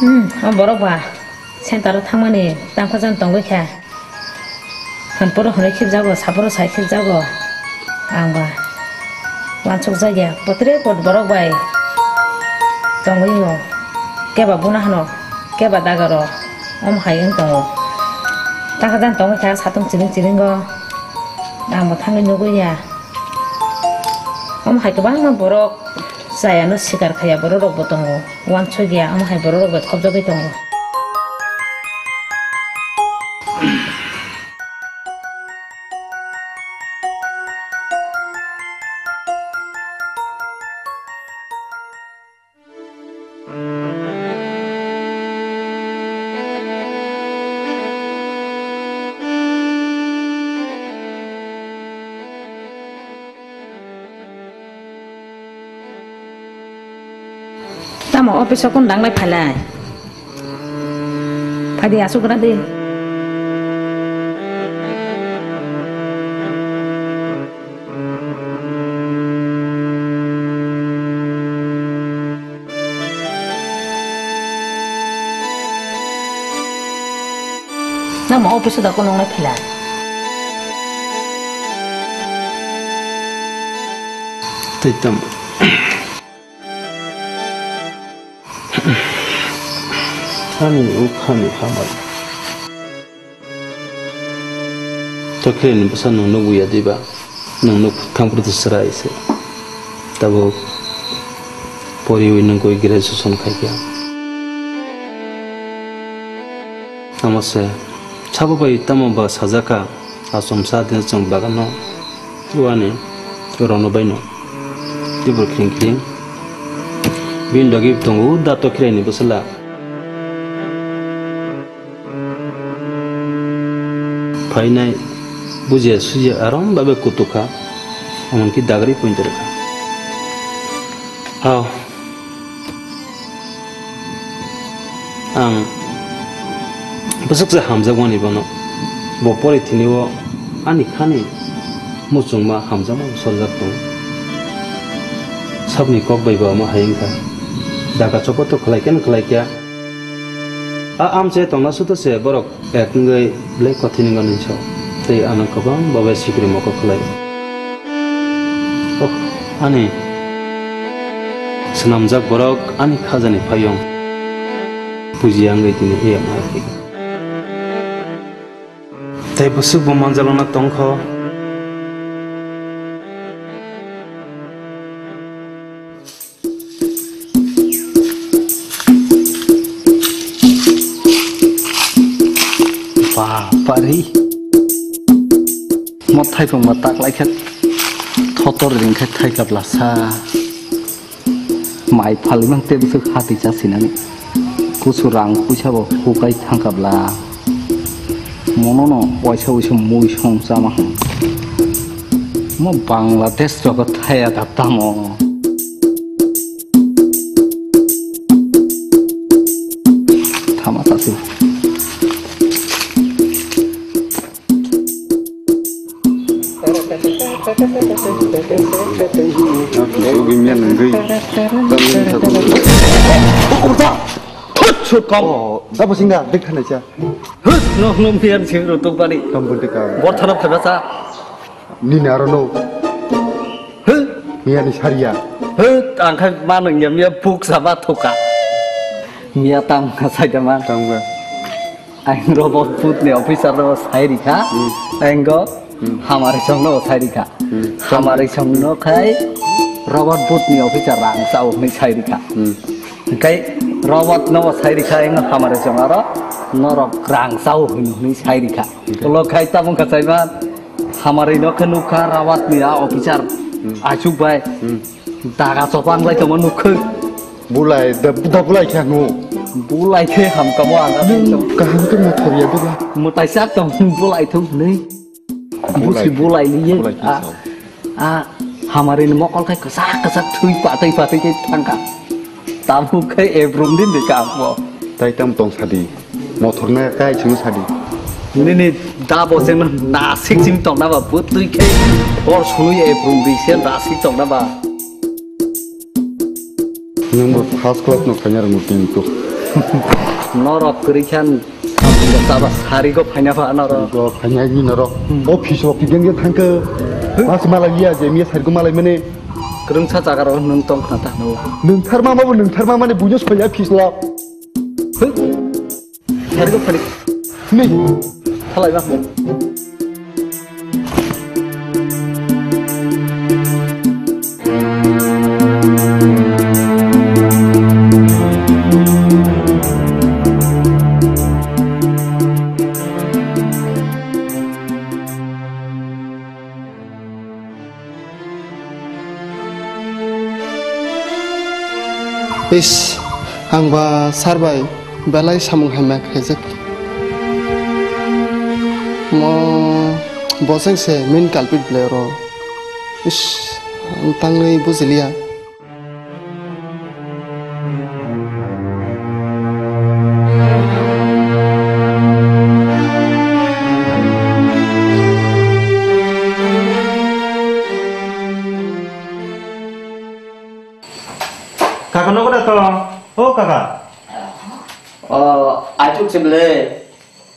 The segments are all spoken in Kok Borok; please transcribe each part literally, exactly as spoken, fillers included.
Hmm, o borok ba center o thangmani tangkha jan tongwi kha. Hwnphuru hwnwi khibjago, saphuru sai khibjago. Ang ba wansukjak ya, potre pot borok bai tongwi o. Keba buna hwno, keba dagaro, omo hai wng tongo. Tangkha jan tongwi kha, satung chiring chiringo. Ang bo thangwi nugwi ya. Omo hai kwbangma borok chayano sikar khaiya borok rok bo tongo. Wansuk ya, omo hai borok rok bai khopjagwi tongo. Tamo office o kung danglai phailai? Phaidi, asuk gra di. Nang ma office o da kung nonglai phailai? Tei tamo. Ani ukhani hamari. Tokireni bwsa nwng nukwi ya diba? Nwng nuk thangphuru to chwrai se. Tabuk poriwi nwng koi graduation khaikha. Amo se sabo bai tamo ba sajaka, achomsa din chwng bagano. Uani rono baino tibur khring khring. Bini logi tongo da Tokireni bwsala. Phainai bujiya sujiya arom babe kutukha, emonki dagri pointer kha. Hao. Ang bwswk se hamjakmani bono. Bo pore thini o ani khani muchungma hamjakma bwsarjak tongo. Sabni kok bai bo omo hai wngkha. Daga chopato khlai khe no khlai khe. A amchai tongna suto se borok. Ek wngwi belai kothini wngani so, tei ano kwbang babai sikiri mokol khlai. Oh, ani swnamjak borok ani khajani phaiyung bujiya wngwi tini eyang aro. Tei bwswk bo manjalona tongkho. Bapari. Mo thaipung ma tak lai khe thotor ring khe thai kabla sa. Mai phali mang te bwswk hati cha sinani. Kusu rang puisa bo hukai thang kabla. Mono no waisa waisa mui song chama hwn. Mo Bangladesh rogo thaya da tamo. Thama ta si. Sut, kom. Oh, da bo singa, dik khana cha. Hut, no, no, miyan sing rutuk bani. Kam bunti kam. Bor thanap khaba cha. Nini aro no. Hut. Miya ni sariya. Hut, ang khai ma nung ya, miya buk sama thuka. Miya tam ka sai da ma. Tam ka. Ang robot put ni officer no sai rikha. Hmm. Ang go. Hmm. Hamari song no sai rikha. Hmm. Hamari song no khai robot put ni officer rang sao ni sai rikha. Hmm. Kai robot no sai rikha eng hamari song aro norok rang sao ni sai rikha. Hmm. Lo khai tamung ka sai ban hamari no khe nukha robot ni a officer. Hmm. Achuk bai. Hmm. Daga chopang lai tongma nukhe. Bulai, da, da bulai khe no. Bulai khe hamkamo ang. Kaham khe mothor ya diba. Mutai sak tong bulai thung ni. Busi bulai liye. Bulai kisa. A, a, hamari ni mokol khai kasak kasak thui patwi patwi khe thangka. Tamu khai ebrum din de ka mo. Tai tam tong sadi. Mothor na kai chungo sadi. Nini da bo sing na sik sing tong na ba butwi khai. Bor sului ebrum di sen da sik tong na ba. Nwng bo first class no khaina rwngwi tini to. Norok kwrwi khan taba sarigo phaina ba norok. Go phaina ni norok. Hmm. O phiso kigen ge thangkhe. Mas malai liya je miya sarigo malai mene. Kwrwngsa jaga rok nwng tong khna ta no. Nwng tharma ma bo nwng tharma mane bujo soya phisla. Hei. Sarigo phani. Ni. Thalai ba. Ish, ang ba sir bai belai samung hamya khaijak. Mo boseng se main culprit belai oro. Ish, ang tangwi bujiliya. Kaka nogo da to? O kaka. O, achuk se bele.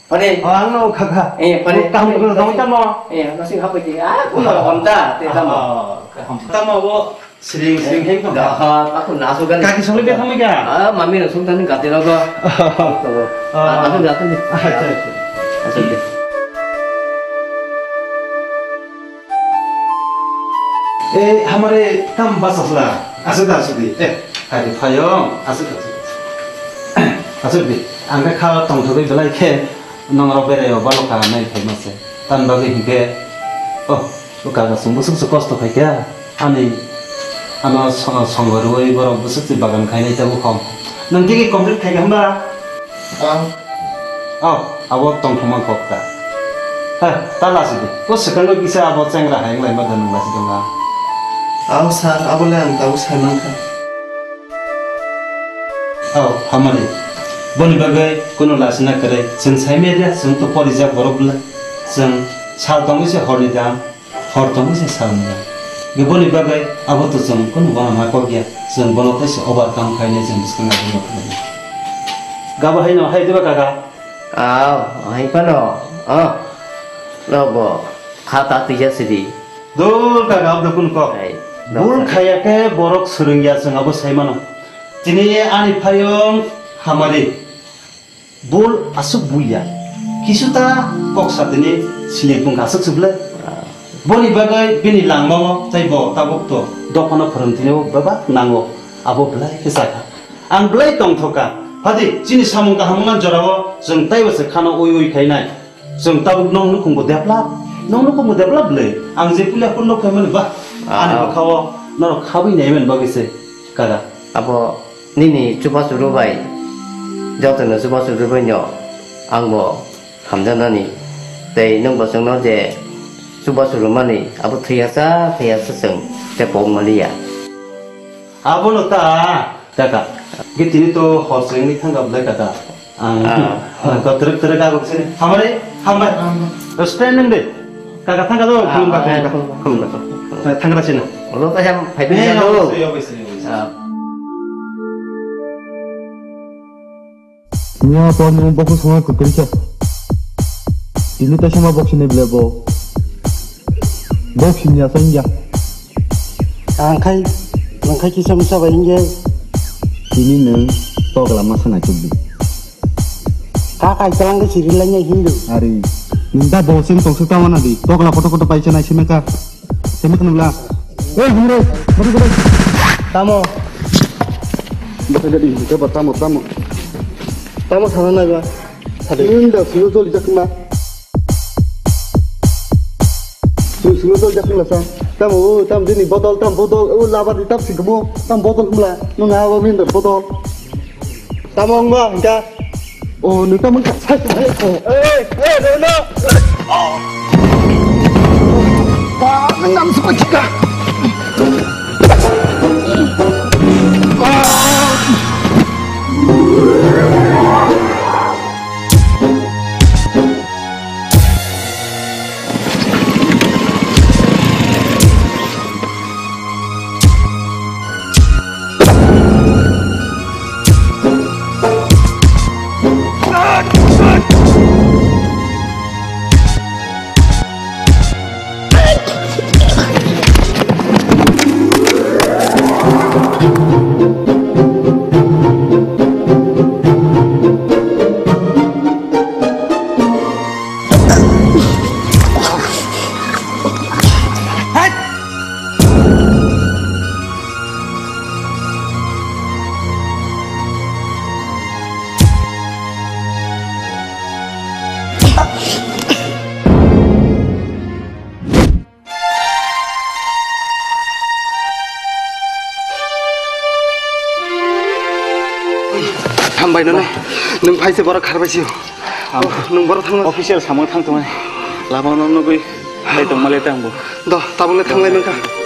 Phani. O, ang no kaka. Eh, phani. O, kaham kono dong tamo? Eh, nasing hapai ti. Ah, kuno honda, te tamo. O, kaham. Tamo bo, sring, sring, heng tamo. Dah, aku nasu kan. Kaki songli be tamo ka? Ah, mami nasu kan gati logo. O. Ah, nasu gati ni. Acha, acha. Acha, acha. Eh, hamare tam basa sula. Asuk da, asuk di. Eh, hai di, phayong. Asuk, asuk. Asuk di. Ang khe kha tongthogwi belai khe nongrok berai o balo ka nai phaima se. Tam bagwi hinkhe, oh, o kaga sung busuk se kosto khai kha. Ani, ano song-, songo rwui borok busuk se bagan khainai tabuk hom. Nang tigi complete khai kha hamba? Ang. Oh, abo tongthokma kok ta. Ha, ta lasi di. O swkango kisa abo chengra hai wnglaima da nung lasi dong na. Ang sir, abo le ang tabuk sai mankha. Oh, hamari. Boni bagwi kuno lasina kwrwi. Chwng sai media, chwng to porijak borok bwle. Chwng sal tongwi se horni dam. Hor tongwi se salni ya. Ge boni bagwi abo to chwng kunu uanama kok ya. Chwng bono teisa overcome khainai chwng bwskango abo no khainai. Gabo haino hai diba kaka? Aw, hai phano. Oh. Nogo kha ta tija sidi. Dol kaka abo kunu kok. Hai, bul dol. Khaya khe borok swrwngya chwng abo sai mano. Tini ani phayong hamari. Bul aswk buiya, kisuta kok satini sini bung aswk se bwle. Boni bagwi bini langmao tei bo tabuk to dophano phwrwngtwino bebak nango, abo belai khe sakha. Ang belai tongthokha, phadi chini samung kaham wngna jorao chwng taibo se khano ui ui khainai. Chwng tabuk nong nukhungbo develop, nong nukhungbo develop le. Ang je puila phone nok phaimani ba, ani bwkhao norok khabui naiman bagwi se kaka. Abo nini chubachu rwbai, jotono chubachu rwbaino angbo hamjaknani, tei nwngbo chwngno je chubachu rwmani abo thwiyacha thwiyacha chwng tei kok maliya. Abono ta kaka, ge tini to hor se wngwi thangkha bwlai kaka. Ang, ah, ang to twrwk twrwk agok sini. Hamari, hambai. Respect nang de. Kaka thangkha do, ah, khulumkha, ah, khulumkha, khulumkha. Khulumkha. Thangkha sini. Olo ta ham phai. Eh, phi do. Obviously, obviously, obviously. Ah. Nya to ni bokhu songha kwkri khe. Tini ta sama boksi ni ble bo. Boksi ni asai ya. Ang khai, ang khai kisa misa bai inge. Tini nwng togla masa naichuk di. Ka kai kalang ke siri lai nai hindu. Ari, ninda bo sing tong suk tama na di. Togla koto koto pai chanai sime ka. Sime ka nula. Eh, hamre, bari bari. Tamo. Bari bari, ke ba tamo, tamo. Tamo sana na ba. Sade. Ninda sulo joli jakma. Sulo joli jakma sa. Tamo, o, tam dini botol, tam botol, o, labar di tam singmo, tam botol mula. Nung hawa minda botol. Tamo wngma hingka. O, nung tamo wngka. Sai, sai, sai. Ei, ei, Rono. Ba, nang nam suka chika. Bai, nono, nwng phai se borok kharbai sio. Ang nwng borok thangma. Official samung thang tongmani. Lama no nugui, hai tongma le tangbo. Do, tabuk le thanglai mankha.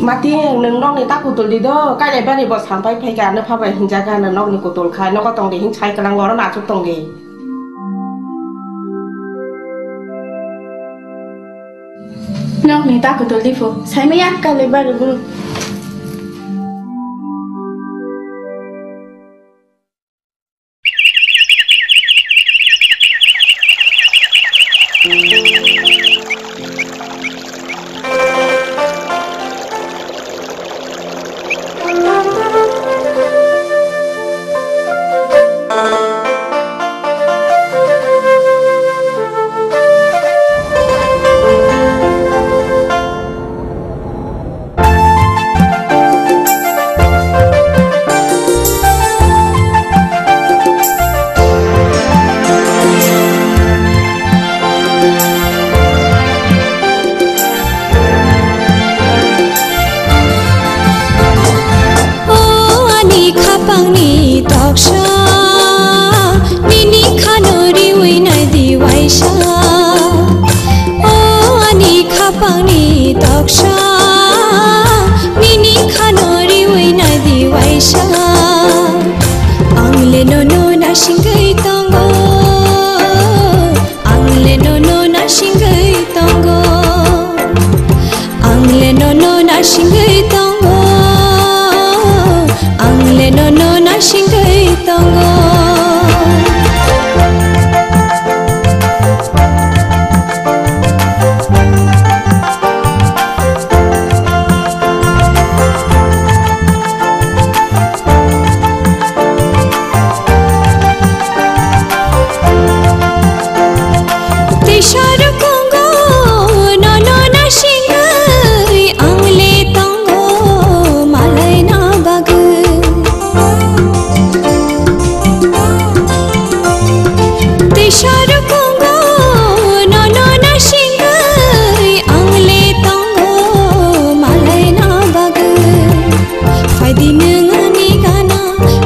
Mati, nwng nokni ta kutul di do, kailai bari bo sampai phaikha, ano phabai hinjaga, ano nokni kutul khai, nogo tong di, hin sai kwlang, oro achuk tong di. Nokni ta kutul di phu, sai maya kailai bari bo. O ani khapangni toksa, nini khano riwi nai di waisa. O ani khapangni toksa, nini khano riwi nai di waisa. Ang le nono nasingwi tongo, ang le nono nasingwi tongo, ang le nono nasingwi tongo, ang le nono nasingwi tongo. Teisa rukungo nono nasingwi ang le tongo malaina bagwi. Teisa rukungo nono nasingwi ang le tongo malaina bagwi. Phaidi nwng ani gana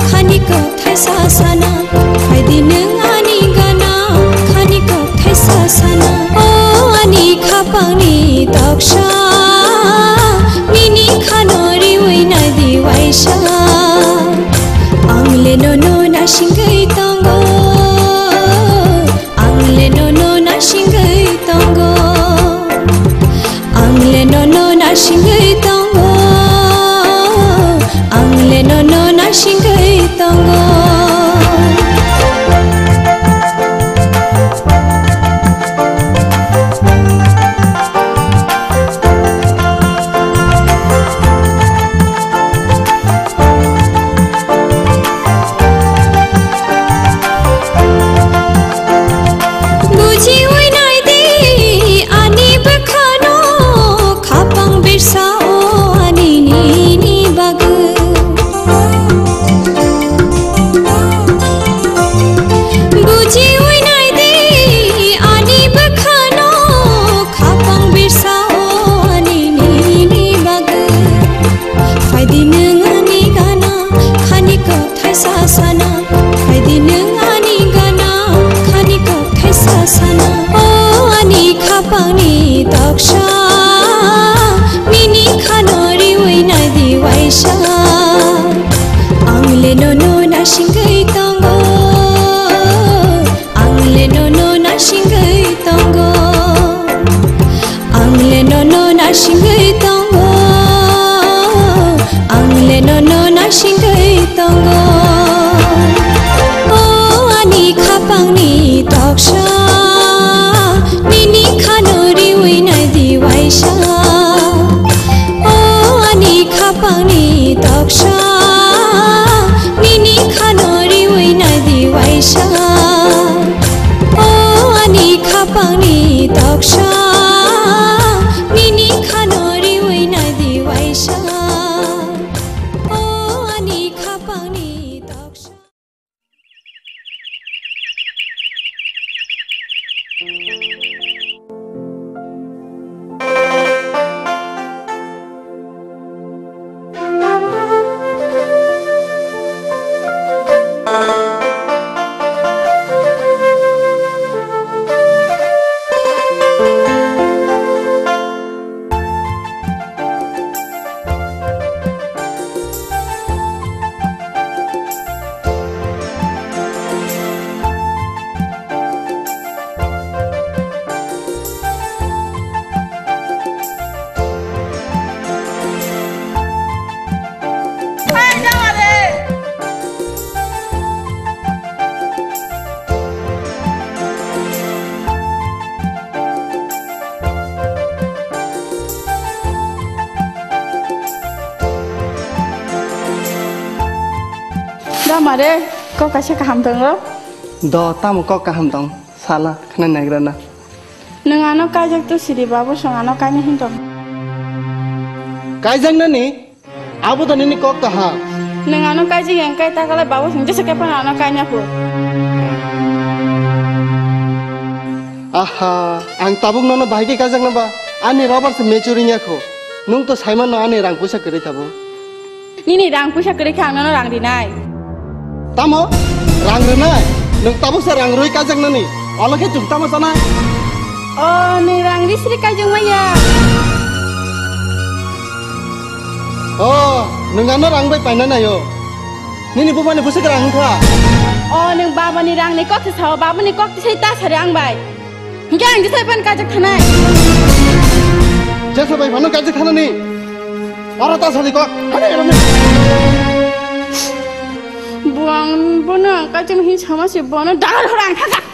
khani kokthaisa sana. Phaidi nwng ani gana khani kokthaisa sana. O ani khapangni toksa, nini khano riwi nai di waisa. Ang le nono nasingwi tongo, ang le nono nasingwi tongo. Ang le nono nasingwi tongo, ang le nono nasingwi tongo. Bujiwi nai di ani bwkhano, khapang birsa o ani nini bagwi. Bujiwi nai di ani bwkhano, khapang birsa o ani nini bagwi. Phaidi nwng ani gana khani kok thaisa sana, phaidi nwng ani gana khani kok thaisa sana. O ani khapangni toksa, nini khano riwi nai di waisa. Ang le nono nasingwi tongo, ang le nono nasingwi tongo. Ang le nono nasingwi tongo, ang le nono nasingwi tongo. O ani khapangni toksa, nini khano riwi nai di waisa. O ani khapangni toksa, nini khano riwi nai di waisa. O ani khapangni toksa, nini khano riwi nai di waisa. Tama re, kok kaisa kaham tongo? Do, tamo kok kaham tong? Sala, khna nagrana. Nwng ano kaijak to siri babu song ano kaina hin tong. Kaijak nani? Abo to nini kok kaham. Nwng ano kaijak yang kai takalai babu song jesa kepan ano kaina phu. Aha, ang tabuk nono bahai khe kaijak na ba? Ani rubber se mature wngya kho. Nwng to saimano ani rang puisa kwrwi tabuk. Nini rang puisa kwrwi khe ang nono rang rinai. Tamo? Rang rinai? Nwng tabuksa rang rwi kaijaknani. Olo khe chwng tamo sanai? O, nwng rang ri sri kaijak maya. O, nwng ano rang bai paina naio. Nini bumani bwswk rang wngkha? O, nwng babani rangni kok se sao, babani kok tisai ta sari ang bai. Hinkhe ang jesa bai phano kajak thanai. Jesa bai phano kajak thanani. Oro ta sadi kok. Hade, hade. Bo ang bono ang kajak hin sama se bono dal hora ang thajak.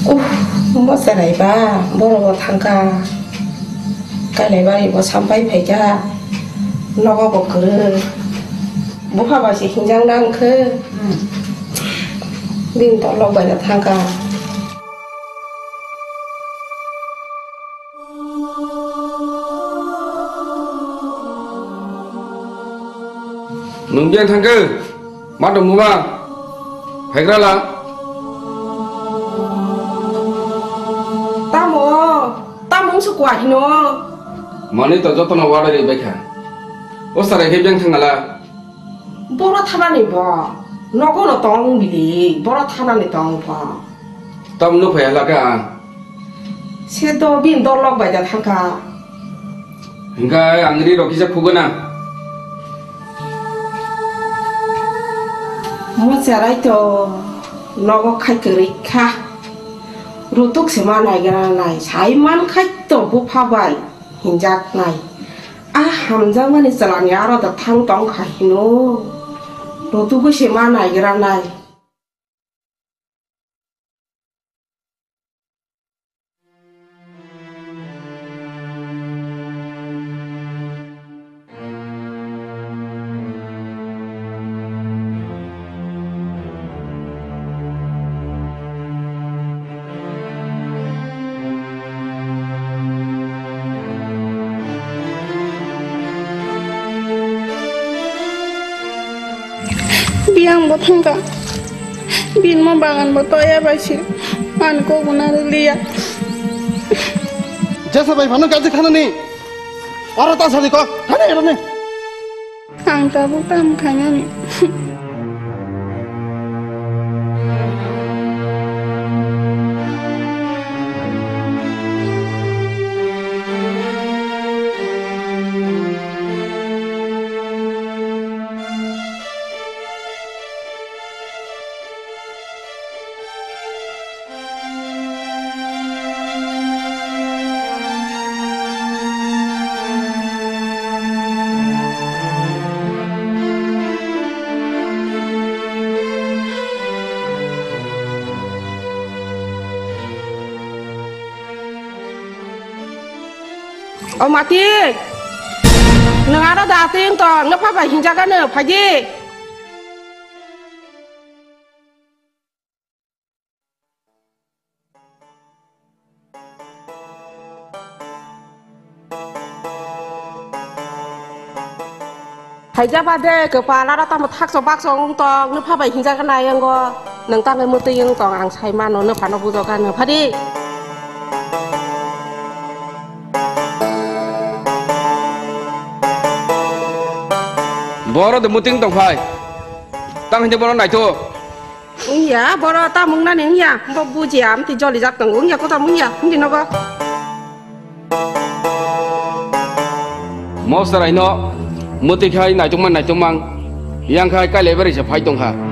Uff, mo cherai ba, borok bo thangkha. Kailai bari bo sampai phaikha. Nogo bo kwrwi. Bupha bai se hinjak nang khe. Bini dolok bai da thangkha. Nwng biyang thangkhe? Ma tongmo ba? Phaigra la? Tamo, tamo wngsu kwa hino? Mani to jotono wadai ri baikha. O sarai khe biyang thangala? Boro thanani bo. Nogo no tong bili, boro thanani tong bo. Tamo nuk phai halaka ang. Se do bini dolok bai da thangkha. Hingkha ang ri rok kisa khugana. Mo cherai to nogo khai kwrwi kha. Rutuk se ma naigra nai. Sai man khai to bupha bai hinjak nai. A hamjakmani chwlani aro da thang tong kha hino. Rutuk se ma naigra nai. Biyang bo thangkha. Bini mo bagan bo toya bai se. Ani kok bo narwk liya. Jesa bai phano kajak thanani. Oro ta sadi kok. Thani rani. Ang tabuk tamo khainani. O Mati, nwng aro da twi wng tong, nwpha bai hinjak ano, phaidi. Haijaba de kwpal aro tamo thakso bakso wng tong, nwpha bai hinjak nai wng o. Nwng tangwi mwtwi wng tong, ang sai mano, nwphano bujok ano, phadi. Boro de mwtwi wng tong phai. Tang hinjak bono naito. Wngya, boro tamung nani wngya, bo bujiya, amtwi jolijak tongo, wngya, kotor wngya, hindi nogo. Mo chwraino mwtwi khai naitukma naitukmang, yang khai kailai bai se phai tongkha.